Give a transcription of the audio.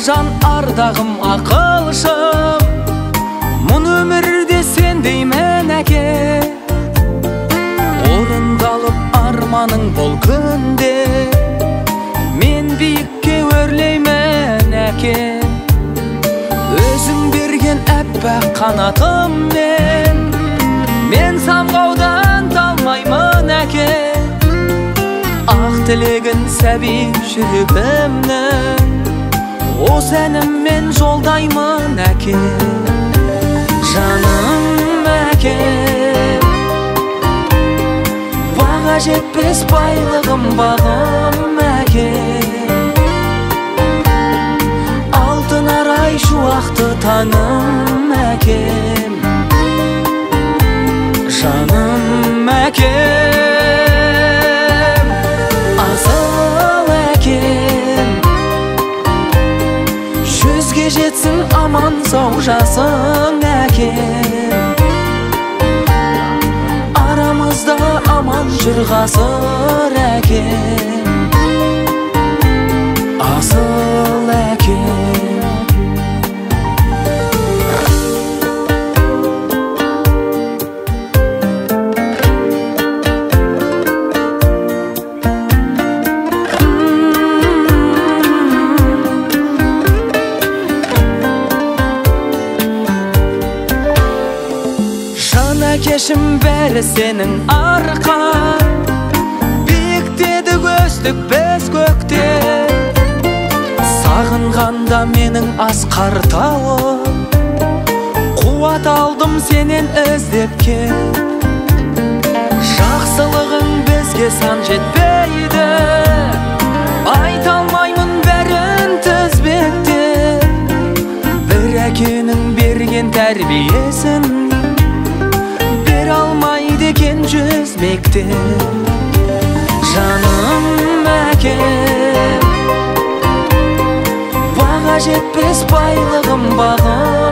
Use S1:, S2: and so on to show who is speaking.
S1: Асыл жан ардағым ақылшым, мұн өмірде сендеймін әке. Орындалып арманың бұл күнде, мен биікке өрлеймін әке. Өзің берген әппақ қанатыммен мен самғаудан талмаймын әке. Ақ тілегін сәби жүрегімнің осы әніммен жолдаймын әке. Жаным әкем, баға жетпес байлығым бағым әкем. Алтын арай шуақты таңым әкем. Жаным әкем, асыл әкем. Жүзге жетсін аман сау жасың әкем. Арамызда аман жүр ғасыр әкем. Асыл әкем. Әкешім бәрі сенің арқа, биіктедік өстік біз көкте. Сағынғанда менің асқар тауым, қуат алдым сенен іздеп кел. Жақсылығың бізге сан жетпейді, айта алмаймын бәрін тізбектеп. Бір әкенің берген тәрбиесін алмайды екен жүз мектеп. Жаным әкем, баға жетпес байлығым бағым